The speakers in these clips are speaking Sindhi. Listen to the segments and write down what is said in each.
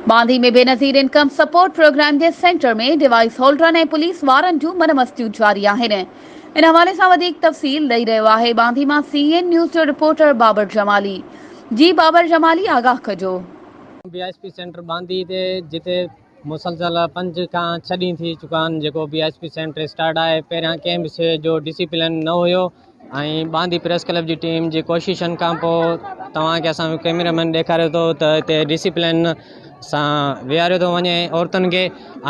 Bandhi ۾ Benazir income support programme جي سينٽر ۾ ڊوائيس هولڊرن ۽ پوليس وارن جون من مستيون جاري آهن. ان حوالي سان وڌيڪ تفصيل ڏئي رهيو آهي ٻانڌي مان سي اين نيوز جو رپورٽر بابر جمالي. جي بابر جمالي آگاهه ڪجو. B S P centre Bandhi تي جتي مسلسل پنج کان ڇهه ڏينهن ٿي چڪا آهن جيڪو B S P centre start آهي پهريان ڪنهن به شيء جو ڊسيپلن نه هيو ۽ ٻانڌي پريس ڪلب جي ٽيم جي ڪوششن کان پوء توهان کي اسان ڪيمرا مين ڏيکاريو ٿو ته هتي ڊسيپلن سان ويهاريو ٿو وڃي عورتن کي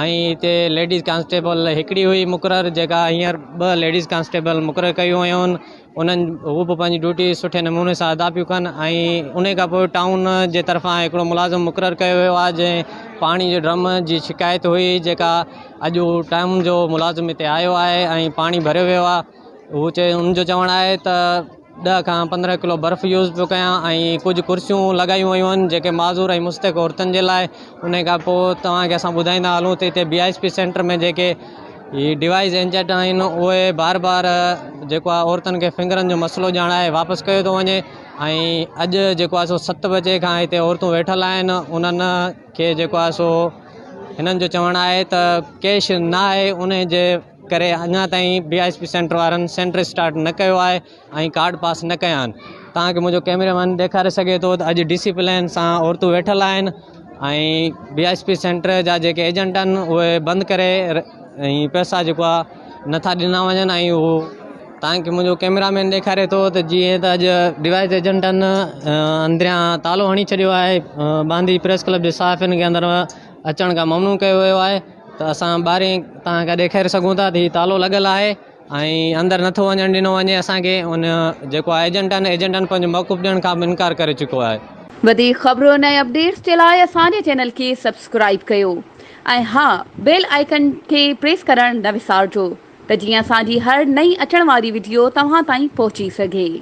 ۽ هتي ليڊيز ڪانسٽيبل هڪڙي هئي مقرر جيڪا هينئر ٻه ليڊيز ڪانسٽيبل مقرر ڪيون ويون آهن انهن هو به پنهنجي ڊيوٽي سٺي نموني سان ادا پيون ڪن ۽ ان کان پوء ٽائون جي طرفان هڪڙو ملازم مقرر ڪيو ويو آهي جنهن پاڻي جي ڊرم جي شڪايت هئي جيڪا اڄ هو ٽائون جو ملازم هتي آيو آهي ۽ پاڻي ڀريو ويو آهي هو چئي ان جو چوڻ آهي ته ڏهه کان 15 ڪلو برف يوز پيو ڪيان ۽ ڪجهه ڪرسيون لڳايون ويون آهن جيڪي معذور ۽ مستحق عورتن جي لاء ان کان پوء توهان کي اسان ٻڌائيندا هلون ته هتي بي I S P centre ۾ جيڪي هي ڊوائيس انجرڊ آهن اهي بار بار جيڪو آهي عورتن کي فنگرن جو مسئلو ڄاڻائي واپس ڪيو ٿو وڃي ۽ اڄ جيڪو آهي سو 7 بجي کان هتي عورتون ويٺل آهن انهن کي جيڪو آهي سو هنن جو چوڻ آهي ته ڪيش نه آهي ان جي ڪري اڃا تائين بي I S P centre وارن سينٽر اسٽارٽ نه ڪيو آهي ۽ ڪارڊ پاس نه ڪيا آهن توهان کي منهنجو ڪيمرا مين ڏيکاري سگهي ٿو ته اڄ ڊسيپلين سان عورتون ويٺل آهن ۽ بي ايس پي سينٽر جا جيڪي ايجنٽ آهن اهي بند ڪري ۽ پئسا جيڪو آهي نٿا ڏنا وڃن ۽ اهو توهان کي منهنجو ڪيمرا مين ڏيکاري ٿو ته جيئن ته اڄ ڊوائيس ايجنٽن اندريان تالو هڻي ڇڏيو آهي ٻانڌي پريس ڪلب جي صحافين کي اندر اچڻ کان ممنوع ڪيو ويو آهي ته اسان ٻاهرين توهان کي ڏيکاري سگهون ٿا ته هي تالو لڳل آهي ۽ اندر نٿو وڃڻ ڏنو وڃي اسان کي ان جيڪو آهي ايجنٽن ايجنٽن پنهنجو موقف ڏيڻ کان به انڪار ڪري چڪو آهي. وڌيڪ خبرن ۽ اپڊيٽس جي لاء اسان جي چينل کي سبسڪرائيب ڪيو ۽ ها بيل آئيڪن کي پريس ڪرڻ نه وسارجو ته جيئن اسان جي هر نئين اچڻ واري وڊيو توهان تائين پهچي سگهي.